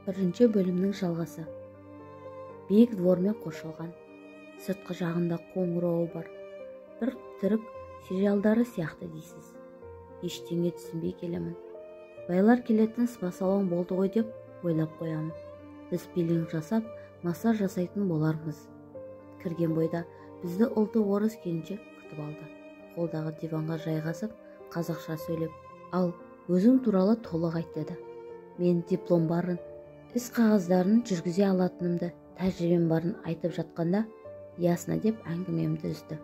Бірінші бөлімнің жалғасы. Биік двормен қоршалған. Сыртқы жағында қоңырауы бар. Бір түрік сериалдары сияқты дейсіз. Ештеңе түсінбей келемін. Байлар келетін спа-салон болды ғой деп ойлап қоямын. Біз пилинг жасап, массаж жасайтын болармыз. Кірген бойда бізді ұлты орыс келіншек күтіп алды. Қолдағы диванға жайғасып, қазақша сөйлеп, ал өзің туралы толық айт деді. Мен диплом барын, іс қағаздарын жүргізе алатынымды, тәжірибем барын айтып жатқанда, ясно деп әңгімемді үзді.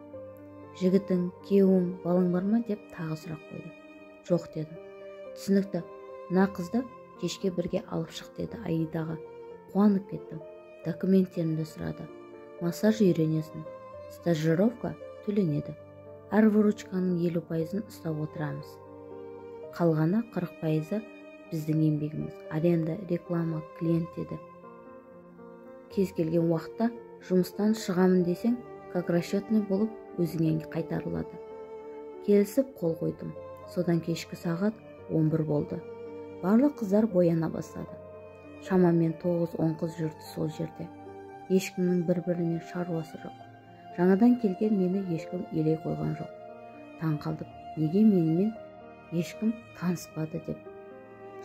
Жігітің, күйеуің, балаң бар ма деп тағы сұрақ қойды. Жоқ дедім. Түсінікті, мына қызды кешке бірге алып шық деді Аидаға. Қуанып кеттім. Документтерімді сұрады. Массаж үйренесің. Стажировка төленеді. Әр выручканың 50%-ын ұстап отырамыз. Қалғаны 40%-ы біздің еңбегіміз. Аренда, реклама, клиент деді. Кез келген уақытта жұмыстан шығамын десең, как расчетный болып өзіңе қайтарылады. Келісіп қол қойдым. Содан кешкі сағат 11 болды. Барлық қыздар бояна бастады. Шамамен 9-10 қыз жүрді сол жерде. Ешкімнің бір-бірімен шаруасы жоқ. Жаңадан келген мені ешкім елей қойған жоқ. Таң қалдым, неге менімен ешкім таныспады деп.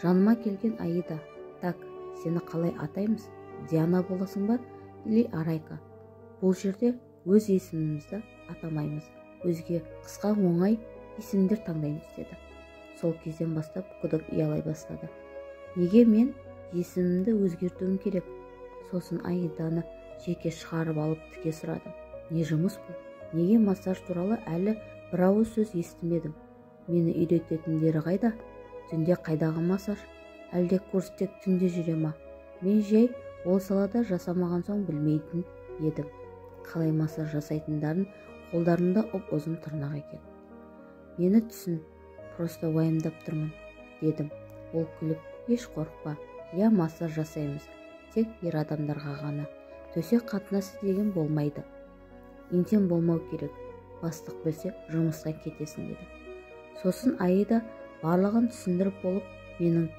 Жаныма келген Аида, так, сені қалай атаймыз? Диана боласың ба или Арайка? Бұл жерде өз есімімізді атамаймыз. Өзге қысқа оңай есімдер таңдаймыз деді. Сол кезден бастап күдік ұялай бастады. Неге мен есімімді өзгертуім керек? Сосын Аиданы жеке шығарып алып тіке сұрадым. Не жұмыс бұл? Неге массаж туралы әлі бір ауыз сөз естімедім? Мені үйрететіндері қайда? Түнде қайдағы массаж? Әлде курс тек түнде жүре ма? Мен жай ол салада жасамаған соң білмейтін едім. Қалай массаж жасайтындарын, қолдарында ұп-ұзын тырнақ екен. Мені түсін, просто уайымдап тұрмын, дедім. Ол күліп, еш қорықпа, я массаж жасаймыз, тек ер адамдарға ғана. Төсек қатынасы деген болмайды. Интим болмау керек, бастық білсе жұмыстан кетесің деді. Сосын Аида барлығын түсіндіріп болып, менің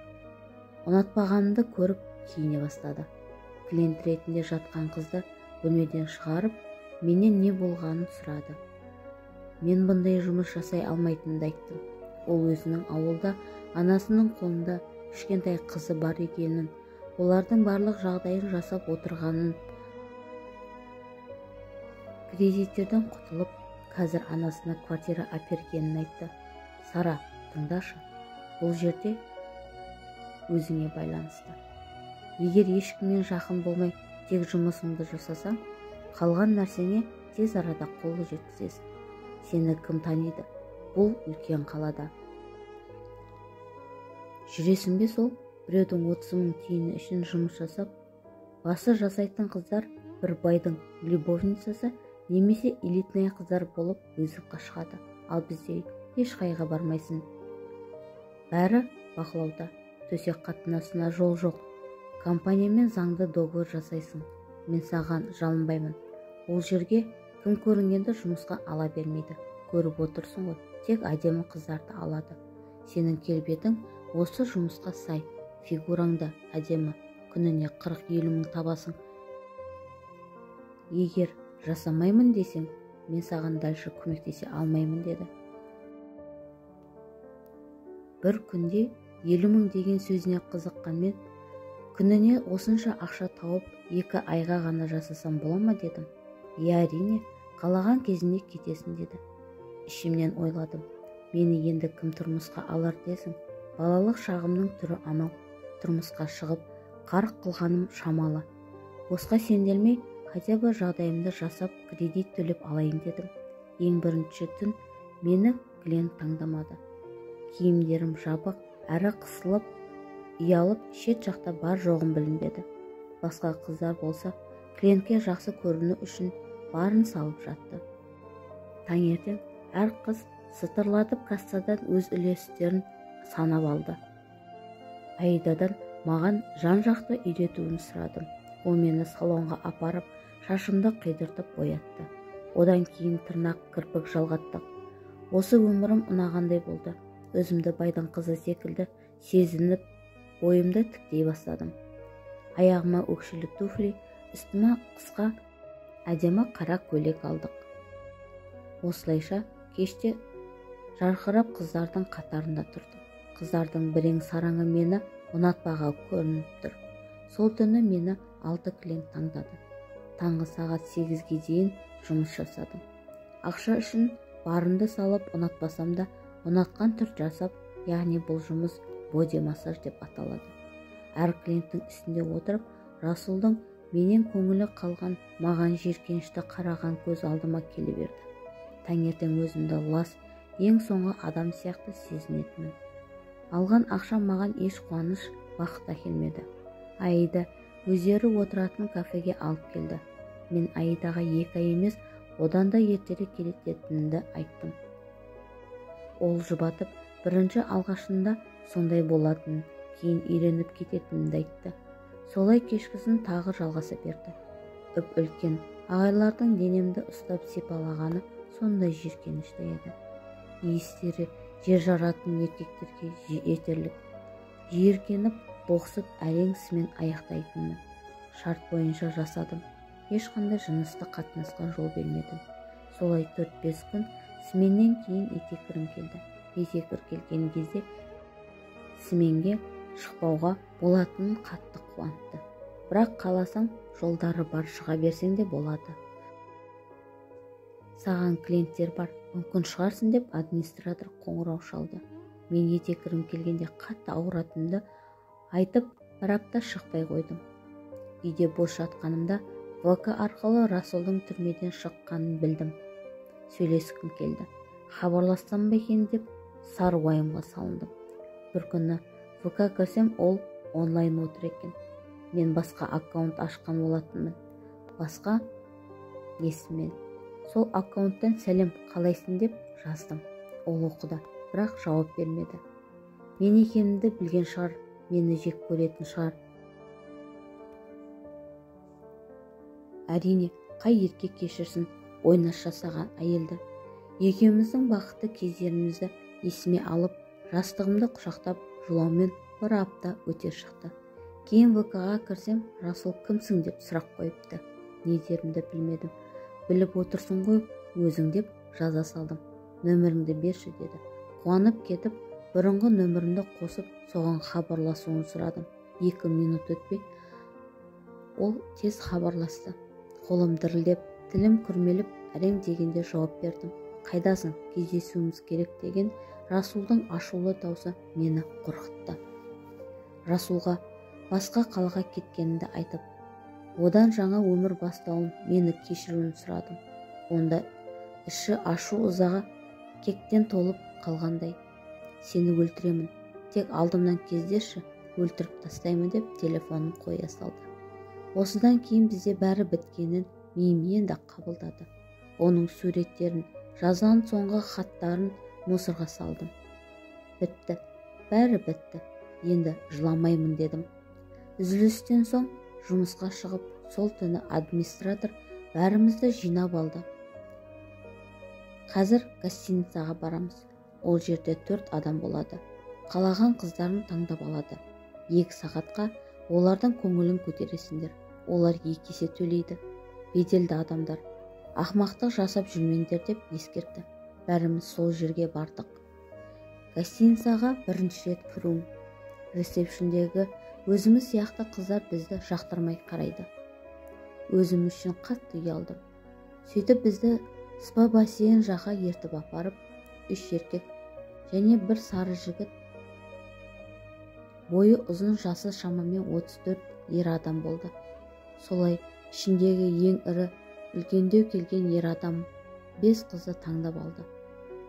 ұнатпағанымды көріп киіне бастады. Клиент ретінде жатқан қызды бөлмеден шығарып, менен не болғанын сұрады. Мен бұндай жұмыс жасай алмайтынымды айттым. Ол өзінің ауылда анасының қолында кішкентай қызы бар екенін, олардың барлық жағдайын жасап отырғанын, кредиттерден құтылып, қазір анасына квартира әпергенін айтты. Сара, тыңдашы, бұл жерде өзіңе байланысты. Егер ешкіммен жақын болмай, тек жұмысыңды жасасаң, қалған нәрсеңе тез арада қол жеткізесің. Сені кім таниды? Бұл үлкен қалада. Жүресің бе сол біреудің 30 мың тиыны үшін жұмыс жасап, басы жасайтын қыздар бір байдың любовницасы немесе элитный қыздар болып вызовқа шығады. Ал бізде ешқайға бармайсың. Бәрі бақылауда. Төсек қатынасына жол жоқ. Компаниямен заңды договор жасайсың. Мен саған жалынбаймын. Ол жерге кім көрінгенді жұмысқа ала бермейді. Көріп отырсың ғой, тек әдемі қыздарды алады. Сенің келбетің осы жұмысқа сай. Фигураң да әдемі. Күніне 40-50 мың табасың. Егер жасамаймын десең, мен саған дальше көмектесе алмаймын деді. Бір күнде 50 мың деген сөзіне қызыққанмен, күніне осынша ақша тауып, 2 айға ғана жасасам бола ма дедім. Иә, әрине, қалаған кезінде кетесің деді. Ішімнен ойладым. Мені енді кім тұрмысқа алар десің? Балалық шағымның түрі анау. Тұрмысқа шығып, қарық қылғаным шамалы. Босқа сенделмей, хотя бы жағдайымды жасап, кредит төлеп алайын дедім. Ең бірінші түн мені клиент таңдамады. Киімдерім жабық, әрі қысылып, ұялып, шет жақта бар жоғым білінбеді. Басқа қыздар болса, клиентке жақсы көріну үшін барын салып жатты. Таңертең әр қыз сытырлатып кассадан өз үлестерін санап алды. Аидадан маған жан-жақты үйретуін сұрадым. Ол мені салонға апарып, шашымды қидыртып боятты. Одан кейін тырнақ, кірпік жалғаттық. Осы өмірім ұнағандай болды. Өзімді байдың қызы секілді сезініп, бойымды тіктей бастадым. Аяғыма өкшелі туфли, үстіме қысқа әдемі қара көйлек алдық. Осылайша кеште жарқырап қыздардың қатарында тұрдым. Қыздардың бірең сараңы мені ұнатпаға көрініп тұр. Сол түні мені 6 клиент таңдады. Таңғы сағат 8-ге дейін жұмыс жасадым. Ақша үшін барымды салып, ұнатпасам да ұнатқан түр жасап, яғни бұл жұмыс боди массаж деп аталады. Әр клиенттің үстінде отырып, Расулдың менен көңілі қалған, маған жиіркенішті қараған көз алдыма келе берді. Таңертең өзімді лас, ең соңғы адам сияқты сезінетінмін. Алған ақша маған еш қуаныш, бақыт әкелмеді. Аида өздері отыратын кафеге алып келді. Мен Аидаға 2 ай емес, одан да ертерек келетінімді айттым. Ол жұбатып, бірінші алғашында сондай болатын, кейін үйреніп кететінімді айтты. Солай кешкісін тағы жалғаса берді. Үп үлкен ағайлардың денемді ұстап сипалағаны сондай жиіркенішті еді. Иістері жер жаратын еркектерге жетерлік. Жиіркеніп, боқсып, әрең сімен аяқтайтынмын. Шарт бойынша жасадым. Ешқандай жыныстық қатынасқа жол бермедім. Солай 4-5 күн сменнен кейін етеккірім келді. Етеккір келген кезде сменге шықпауға болатынын қатты қуантты. Бірақ қаласаң, жолдары бар, шыға берсең де болады. Саған клиенттер бар, мүмкін шығарсың деп администратор қоңырау шалды. Мен етеккірім келгенде қатты ауыратынымды айтып, бір апта шықпай қойдым. Үйде бос жатқанымда ВК арқылы Расулдың түрмеден шыққанын білдім. Сөйлескім келді. Хабарлассам ба екен деп сар уайымға салындым. Бір күні ВК кірсем, ол онлайн отыр екен. Мен басқа аккаунт ашқан болатынмын. Басқа есіммен. Сол аккаунттан сәлем, қалайсың деп жаздым. Ол оқыды, бірақ жауап бермеді. Мен екенімді білген шығар, мені жек көретін шығар. Әрине, қай еркек кешірсін ойнас жасаған әйелді. Екеуміздің бақытты кездерімізді есіме алып, жастығымды құшақтап, жылаумен бір апта өте шықты. Кейін ВК-ға кірсем, Расул кімсің деп сұрақ қойыпты. Не дерімді білмедім. Біліп отырсың ғой өзің деп жаза салдым. Нөміріңді берші деді. Қуанып кетіп, бұрынғы нөмірімді қосып, соған хабарласуын сұрадым. 2 минут өтпей, ол тез хабарласты. Қолым дірілдеп, тілім күрмеліп, әрең дегенде жауап бердім. Қайдасың, кездесуіміз керек деген Расулдың ашулы даусы мені қорқытты. Расулға басқа қалаға кеткенімді айтып, одан жаңа өмір бастауын, мені кешіруін сұрадым. Онда іші ашу ызаға кектен толып қалғандай. Сені өлтіремін, тек алдымнан кездеші, өлтіріп тастаймын деп телефонын қоя салды. Осыдан кейін бізде бәрі біткенін миым енді қабылдады. Оның суреттерін, жазған соңғы хаттарын мусорға салдым. Бітті, бәрі бітті, енді жыламаймын дедім. Үзілістен соң жұмысқа шығып, сол түні администратор бәрімізді жинап алды. Қазір гостиницаға барамыз. Ол жерде 4 адам болады. Қалаған қыздарын таңдап алады. 2 сағатқа олардың көңілін көтересіңдер. Олар 2 есе төлейді. Беделді адамдар. Ақмақтық жасап жүрмеңдер деп ескертті. Бәріміз сол жерге бардық. Гостиницаға бірінші рет кіруім. Ресепшндегі өзіміз сияқты қыздар бізді жақтырмай қарайды. Өзім үшін қатты ұялдым. Сөйтіп бізді спа бассейн жаққа ертіп апарып, 3 еркек және бір сары жігіт, бойы ұзын, жасы шамамен 34 ер адам болды. Солай ішіндегі ең ірі, үлкендеу келген ер адам 5 қызды таңдап алды.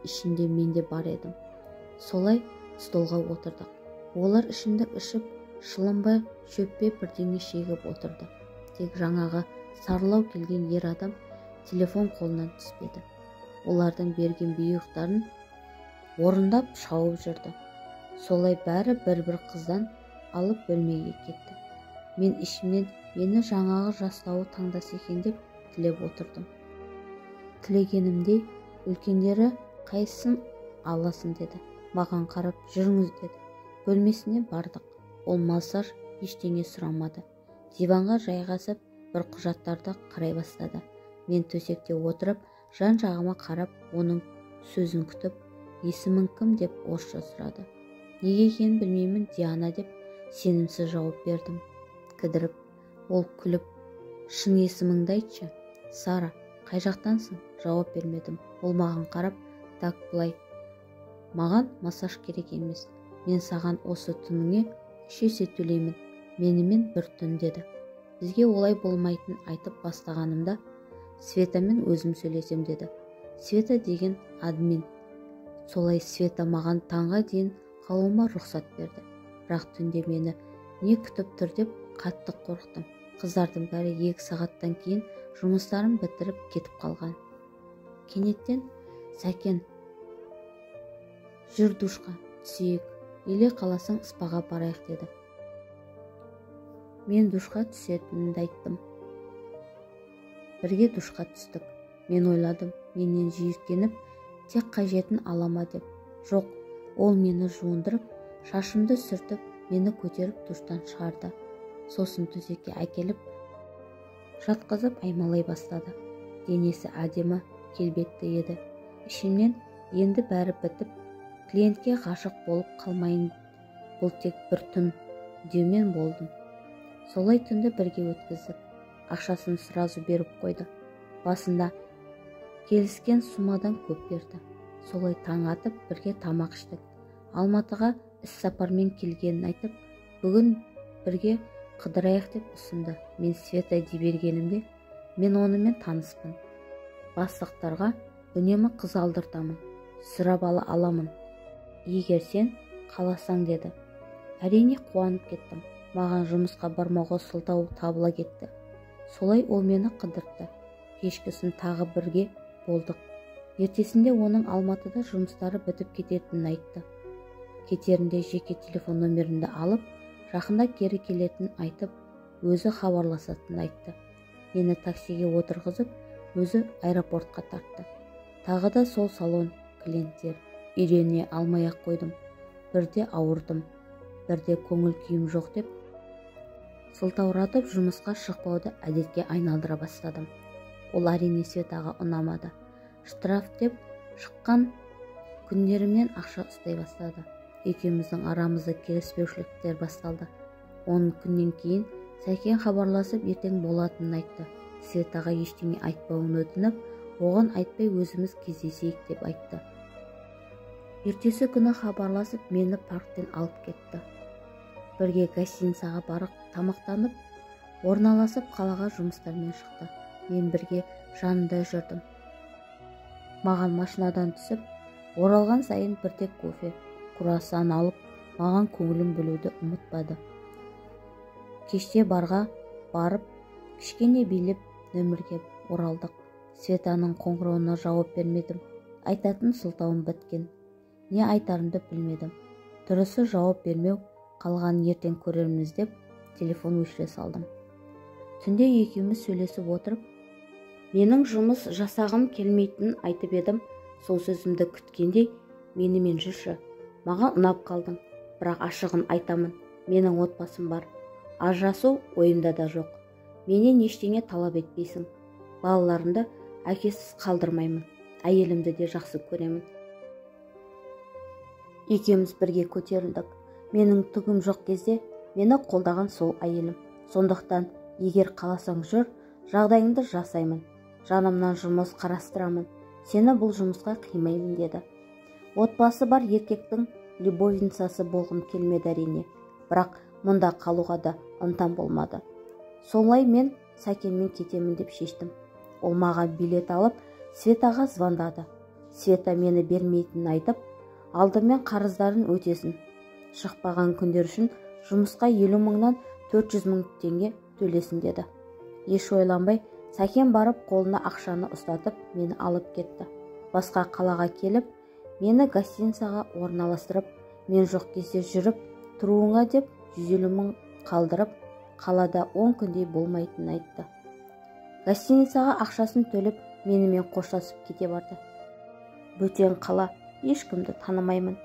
Ішінде мен де бар едім. Солай столға отырдық. Олар ішімдік ішіп, шылымбай, шөппе бірдеңе шегіп отырды. Тек жаңағы сарылау келген ер адам телефон қолынан түспеді. Олардың берген бұйрықтарын орындап шауып жүрді. Солай бәрі бір-бір қыздан алып бөлмеге кетті. Мен ішімнен мені жаңағы жастауы таңдаса екен деп тілеп отырдым. Тілегенімдей үлкендері қайсысын аласың деді. Маған қарап жүріңіз деді. Бөлмесіне бардық. Ол массаж ештеңе сұрамады. Диванға жайғасып, бір құжаттарды қарай бастады. Мен төсекте отырып, жан-жағыма қарап, оның сөзін күтіп, есімің кім деп орысша сұрады. Неге екенін білмеймін, Диана деп сенімсіз жауап бердім. Кідіріп, ол күліп, шын есіміңді айтшы. Сара, қай жақтансың? Жауап бермедім. Ол маған қарап, так былай, маған массаж керек емес. Мен саған осы түніңе 3 есе төлеймін. Менімен бір түн деді. Бізге олай болмайтын айтып бастағанымда, Светамен өзім сөйлесем деді. Света деген админ. Солай Света маған таңға дейін қалуыма рұқсат берді. Бірақ түнде мені не күтіп тұр деп қатты қорықтым. Қыздардың бәрі 2 сағаттан кейін жұмыстарын бітіріп кетіп қалған. Кенеттен Сәкен, жүр душқа түсейік, еле қаласаң спаға барайық деді. Мен душқа түсетінімді айттым. Бірге душқа түстік. Мен ойладым, менен жиіркеніп, тек қажетін алама деп. Жоқ, ол мені жуындырып, шашымды сүртіп, мені көтеріп душтан шығарды. Сосын төсекке әкеліп, жатқызып аймалай бастады. Денесі әдемі, келбетті еді. Ішімнен енді бәрі бітіп, клиентке ғашық болып қалмайын, бұл тек бір түн деумен болдым. Солай түнді бірге өткіздік. Ақшасын сразу беріп қойды. Басында келіскен сумадан көп берді. Солай таң атып бірге тамақ іштік. Алматыға іс сапармен келгенін айтып, бүгін бірге қыдырайық деп ұсынды. Мен Света дей бергенімде, мен онымен таныспын. Бастықтарға үнемі қыз алдыртамын, сұрап ала аламын. Егер сен қаласаң деді. Әрине қуанып кеттім. Маған жұмысқа бармауға сылтау табыла кетті. Солай ол мені қыдыртты. Кешкісін тағы бірге болдық. Ертесінде оның Алматыда жұмыстары бітіп кететінін айтты. Кетерінде жеке телефон нөмірімді алып, жақында кері келетінін айтып, өзі хабарласатынын айтты. Мені таксиге отырғызып, өзі аэропортқа тартты. Тағы да сол салон, клиенттер. Үйрене алмай-ақ қойдым. Бірде ауырдым, бірде көңіл күйім жоқ деп сылтауратып жұмысқа шықпауды әдетке айналдыра бастадым. Ол әрине Светаға ұнамады. Штраф деп шыққан күндерімнен ақша ұстай бастады. Екеуміздің арамызда келіспеушіліктер басталды. 10 күннен кейін Сәкен хабарласып ертең болатынын айтты. Светаға ештеңе айтпауын өтініп, оған айтпай өзіміз кездесейік деп айтты. Ертесі күні хабарласып мені парктен алып кетті. Бірге гостиницаға барып тамақтанып, орналасып қалаға жұмыстармен шықты. Мен бірге жанында жүрдім. Маған машинадан түсіп, оралған сайын бірде кофе, круассан алып, маған көңілін бөлуді ұмытпады. Кеште барға барып, кішкене билеп нөмірге оралдық. Светаның қоңырауына жауап бермедім. Айтатын сылтауым біткен. Не айтарымды білмедім. Дұрысы жауап бермеу, қалғанын ертең көрерміз деп телефон өшіре салдым. Түнде екеуміз сөйлесіп отырып, менің жұмыс жасағым келмейтінін айтып едім, сол сөзімді күткендей, менімен жүрші. Маған ұнап қалдың, бірақ ашығын айтамын, менің отбасым бар. Ажырасу ойымда да жоқ. Менен ештеңе талап етпейсің. Балаларымды әкесіз қалдырмаймын. Әйелімді де жақсы көремін. Екеуміз бірге көтерілдік. Менің түгім жоқ кезде мені қолдаған сол әйелім. Сондықтан егер қаласаң жүр, жағдайыңды жасаймын. Жанымнан жұмыс қарастырамын. Сені бұл жұмысқа қимаймын деді. Отбасы бар еркектің любовницасы болғым келмеді әрине. Бірақ мұнда қалуға да ынтам болмады. Солай мен Сәкенмен кетемін деп шештім. Ол маған билет алып, Светаға звондады. Света мені бермейтінін айтып, алдымен қарыздарын өтесін. Шықпаған күндер үшін жұмысқа 50 мыңнан 400 мың теңге төлесін деді. Еш ойланбай, Сәкен барып қолына ақшаны ұстатып, мені алып кетті. Басқа қалаға келіп, мені гостиницаға орналастырып, мен жоқ кезде жүріп, тұруыңа деп 150 мың қалдырып, қалада 10 күндей болмайтынын айтты. Гостиницаға ақшасын төлеп, менімен қоштасып кете барды. Бөтен қала, ешкімді танымаймын.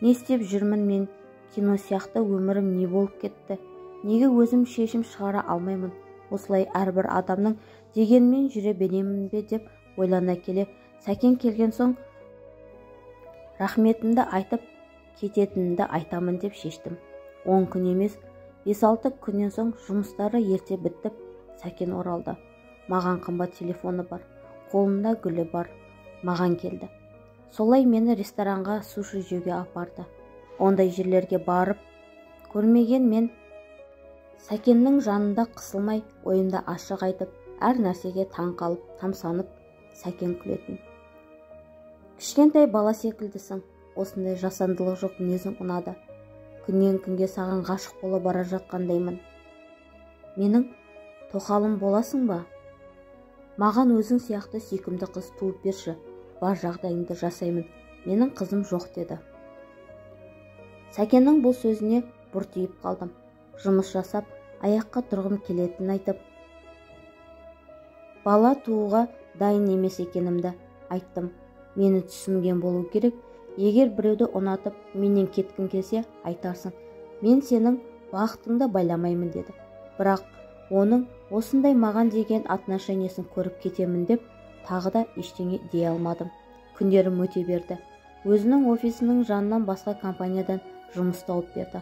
Не істеп жүрмін мен, кино сияқты өмірім не болып кетті? Неге өзім шешім шығара алмаймын? Осылай әрбір адамның дегенмен жүре беремін бе деп ойлана келе, Сәкен келген соң рахметімді айтып кететінімді айтамын деп шештім. 10 күн емес, 5-6 күннен соң жұмыстары ерте бітіп, Сәкен оралды. Маған қымбат телефоны бар, қолында гүлі бар, маған келді. Солай мені ресторанға суши жеуге апарды. Ондай жерлерге барып көрмеген мен Сәкеннің жанында қысылмай, ойымды ашық айтып, әр нәрсеге таң қалып, тамсанып, Сәкен күлетін. Кішкентай бала секілдісің, осындай жасандылық жоқ мінезің ұнады. Күннен күнге саған ғашық бола бара жатқандаймын. Менің тоқалым боласың ба? Маған өзің сияқты сүйкімді қыз туып берші, бар жағдайыңды жасаймын, менің қызым жоқ деді. Сәкеннің бұл сөзіне бұртиып қалдым. Жұмыс жасап, аяққа тұрғым келетінін айтып, бала тууға дайын емес екенімді айттым. Мені түсінген болу керек. Егер біреуді ұнатып, менен кеткің келсе, айтарсың. Мен сенің бақытыңды байламаймын деді. Бірақ оның осындай маған деген отношениесін көріп кетемін деп тағы да ештеңе дей алмадым. Күндерім өте берді. Өзінің офисінің жанынан басқа компаниядан жұмыс тауып берді.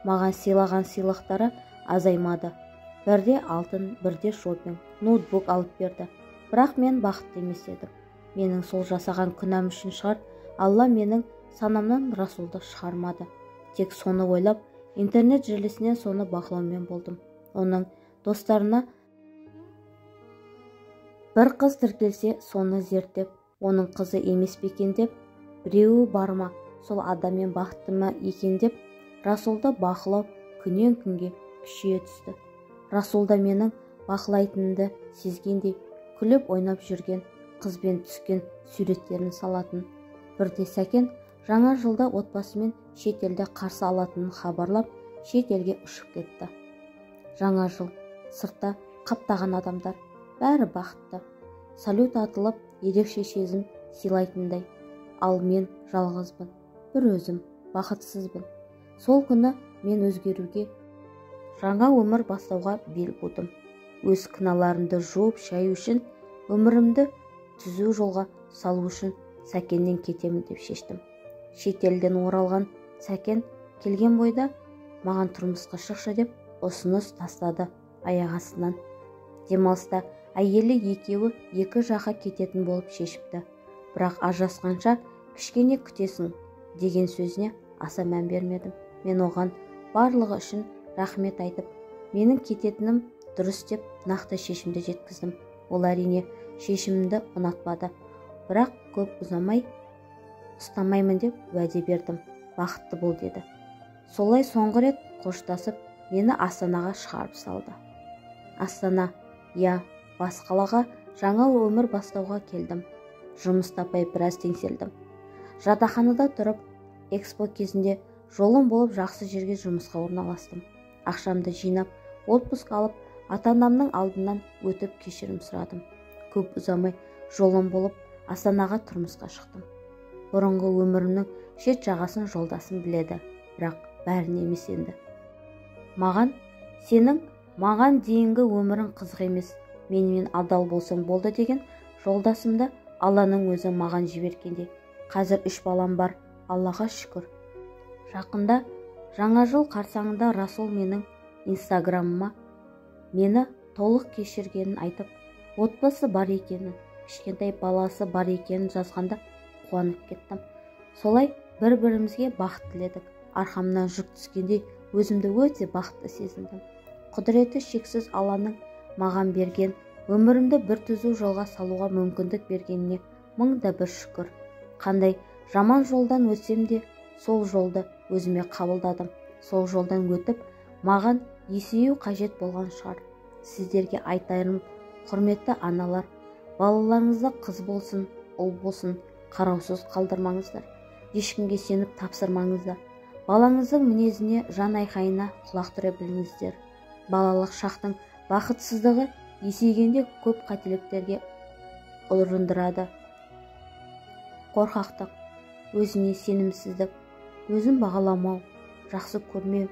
Маған сыйлаған сыйлықтары азаймады. Бірде алтын, бірде шопинг, ноутбук алып берді. Бірақ мен бақытты емес едім. Менің сол жасаған күнәм үшін шығар, Алла менің санамнан Расулды шығармады. Тек соны ойлап, интернет желісінен соны бақылаумен болдым. Оның достарына бір қыз тіркелсе, соны зерттеп, оның қызы емес пе екен деп, біреуі бар ма, сол адаммен бақытты ма екен деп, Расулды бақылау күннен күнге күшейе түсті. Расул да менің бақылайтынымды сезгендей, күліп ойнап жүрген қызбен түскен суреттерін салатын. Бірде Сәкен жаңа жылда отбасымен шет елде қарсы алатынын хабарлап, шет елге ұшып кетті. Жаңа жыл, сыртта қаптаған адамдар, бәрі бақытты. Салют атылып, ерекше сезім сыйлайтындай. Ал мен жалғызбын, бір өзім, бақытсызбын. Сол күні мен өзгеруге, жаңа өмір бастауға бел будым. Өз кінәларымды жуып шаю үшін, өмірімді түзу жолға салу үшін Сәкеннен кетемін деп шештім. Шетелден оралған Сәкен келген бойда маған тұрмысқа шықшы деп ұсыныс тастады аяқ астынан. Демалыста әйелі екеуі екі жаққа кететін болып шешіпті. Бірақ ажырасқанша кішкене күтесің деген сөзіне аса мән бермедім. Мен оған барлығы үшін рахмет айтып, менің кететінім дұрыс деп нақты шешімді жеткіздім. Ол әрине шешімімді ұнатпады. Бірақ көп ұзамай ұстамаймын деп уәде бердім. Бақытты бол деді. Солай соңғы рет қоштасып, мені Астанаға шығарып салды. Астана, я, бас қалаға жаңа өмір бастауға келдім. Жұмыс таппай біраз теңселдім. Жатақханада тұрып, экспо кезінде жолым болып жақсы жерге жұмысқа орналастым. Ақшамды жинап, отпуск алып, ата-анамның алдынан өтіп кешірім сұрадым. Көп ұзамай жолым болып, Астанаға тұрмысқа шықтым. Бұрынғы өмірімнің шет жағасын жолдасым біледі, бірақ бәрін емес енді. Маған, сенің маған дейінгі өмірің қызық емес, менімен адал болсаң болды деген жолдасымды Алланың өзі маған жібергендей. Қазір 3 балам бар, Аллаға шүкір. Жақында жаңа жыл қарсаңында Расул менің инстаграмыма мені толық кешіргенін айтып, отбасы бар екенін, кішкентай баласы бар екенін жазғанда қуанып кеттім. Солай бір-бірімізге бақыт тіледік. Арқамнан жүк түскендей өзімді өте бақытты сезіндім. Құдіреті шексіз Алланың маған берген өмірімді бір түзу жолға салуға мүмкіндік бергеніне мың да бір шүкір. Қандай жаман жолдан өтсем де, сол жолды өзіме қабылдадым. Сол жолдан өтіп, маған есею қажет болған шығар. Сіздерге айтарым, құрметті аналар, балаларыңызды қыз болсын, ұл болсын, қараусыз қалдырмаңыздар. Ешкімге сеніп тапсырмаңыздар. Балаңыздың мінезіне, жан айқайына құлақ түре біліңіздер. Балалық шақтың бақытсыздығы есейгенде көп қателіктерге ұрындырады. Қорқақтық, өзіне сенімсіздік, өзін бағаламау, жақсы көрмеу,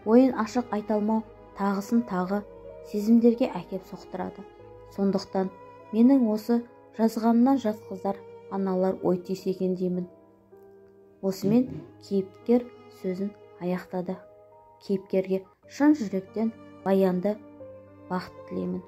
ойын ашық айта алмау Тағысын тағы сезімдерге әкеп соқтырады. Сондықтан менің осы жазғанымнан жас қыздар, аналар ой түйсе екен деймін. Осымен кейіпкер сөзін аяқтады. Кейіпкерге шын жүректен баянды бақыт тілеймін.